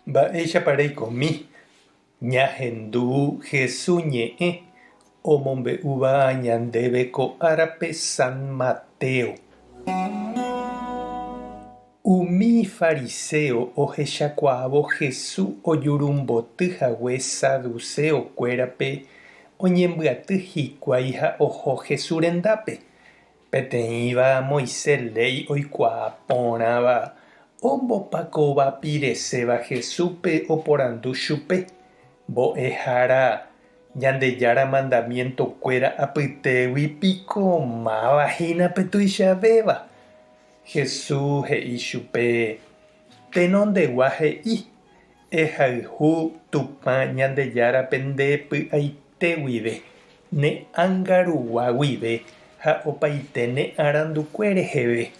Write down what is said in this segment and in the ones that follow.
Mba'éichapa reikomi ñahendu Hesu ñe'ẽ omombe'úva ñandéve ko árape San Mateo. Umi fariséo ohechakuaávo Hesu ojurumboty hague saduséo-kuérape oñembyaty hikuái ha oho Hesu rendápe. Peteĩva Moisés léi oikuaa porãva ombopakovapireséva Jesúspe oporandu chupe, Mbo'ehára, Ñandejára mandamientokuéra apytégui piko máva hína pe tuichavéva? Jesús he'i chupe, Tenondegua he'i, Ehayhu Tupã Ñandejárape nde py'aite guive, ne ánga rugua guive ha opaite ne arandukue reheve.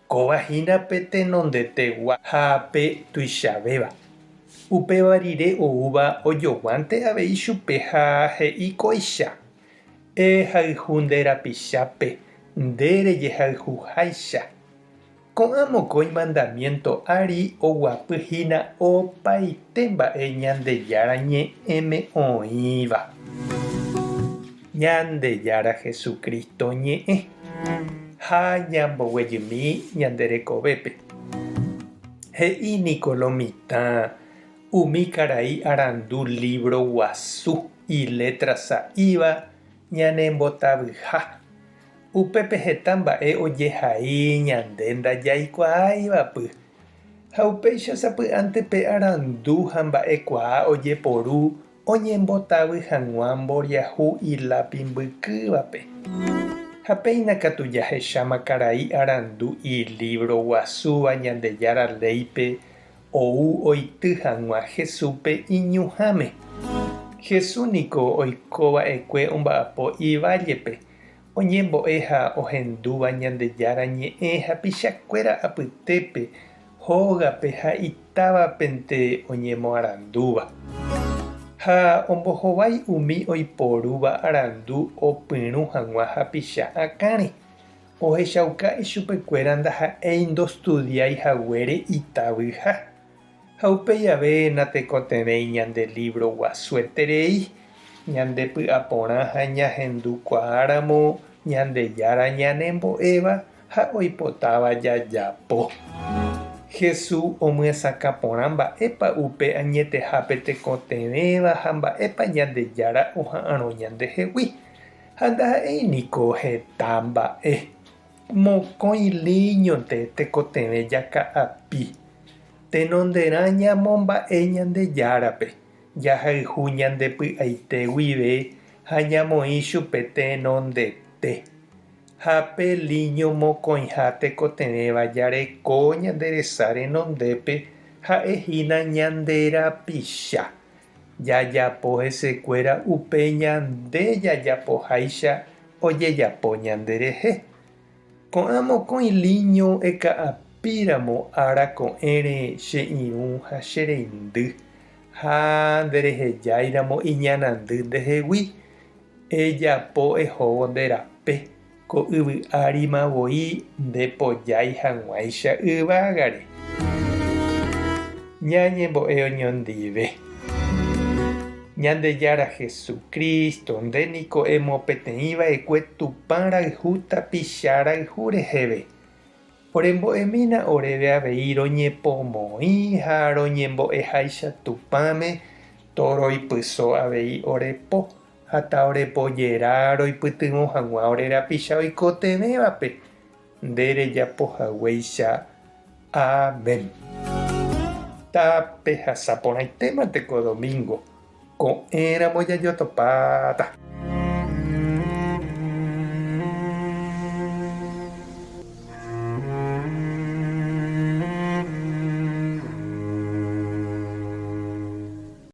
Kóva hína pe tenondetegua ha pe tuichavéva. Upéva rire oúva ojoguánte avei chupe ha he'i kóicha, Ehayhu nde rapichápe nde rejehayhuháicha. Ko'ã mokõi mandamiénto ári oguapy hína opaite mba'e Ñandejára Ñe'ẽme oĩva. Ñandejára Jesucristo ñe'ẽ ha ñamboguejymi ñande rekovépe. He'i niko lo mitã umi karai arandu lívro guasu ilétra sa'íva ñanembotavyha. Upépe heta mba'e ojehai ñande ndajaikuaáivapy, ha upéicha sapy'ánte pe arandu ha mba'ekuaa ojeporu oñembotavy hag̃ua mboriahu ilápi mbykývape. Ha péina katu jahecháma karai arandu ilívro guasúva Ñandejára léipe ou oity hag̃ua Jesúspe iñuhãme. Jesús niko oikova'ekue omba'apo ivállepe, Oñembo'e ha ohendúva Ñandejára ñe'ẽ hapichakuéra apytépe, hógape ha itávapente oñemoarandúva. Ha ombohovái umi oiporúva arandu opyrũ hag̃ua hapicha akãre, ohechauka ichupekuéra ndaha'éi ndostudiái haguére itavyha. Ha upéi ave natekotevẽi ñande lívro guasueterei, ñande py'aporã ha ñahendukuaáramo Ñandejára ñanembo'éva ha oipotáva jajapo. Jesús omyesakã porã mba'épa upe añetehápe tekotevẽva ha mba'épa Ñandejára oha'arõ ñandehegui. Ha ndaha'éi niko heta mba'e. Mokõi líñonte tekotevẽ jaka'api. Tenonderã ñamomba'e Ñandejárape, jahayhu ñande py'aite guive ha ñamoĩ chupe tenondete. Ha pe líño mokõiha tekotevẽva jareko ñande resa renondépe ha'e hína ñande rapicha. Jajapo hesekuéra upe ñande jajapoháicha ojejapo ñanderehe. Ko'ã mokõi líño eka'apíramo ára ko'ẽre che irũ ha che reindy, ha nderehejáiramo iñanandy ndehegui, ejapo ehóvo nde rape, ko yvy árima voi ndepojái hag̃uáicha yvágare. Ñañembo'e oñondive. Ñandejára Jesucristo, nde niko emopeteĩ va'ekue Tupã rayhu tapicha rayhu reheve. Orembo'emína oréve avei roñepomoĩ ha roñembo'eháicha Tupãme toroipyso avei ore po ha taorepojera roipytyvõ hag̃ua ore rapicha oikotevẽvape nde rejapo haguéicha. Amén. Tapehasa porãitémante ko domingo, ko'ẽramo jajotopáta.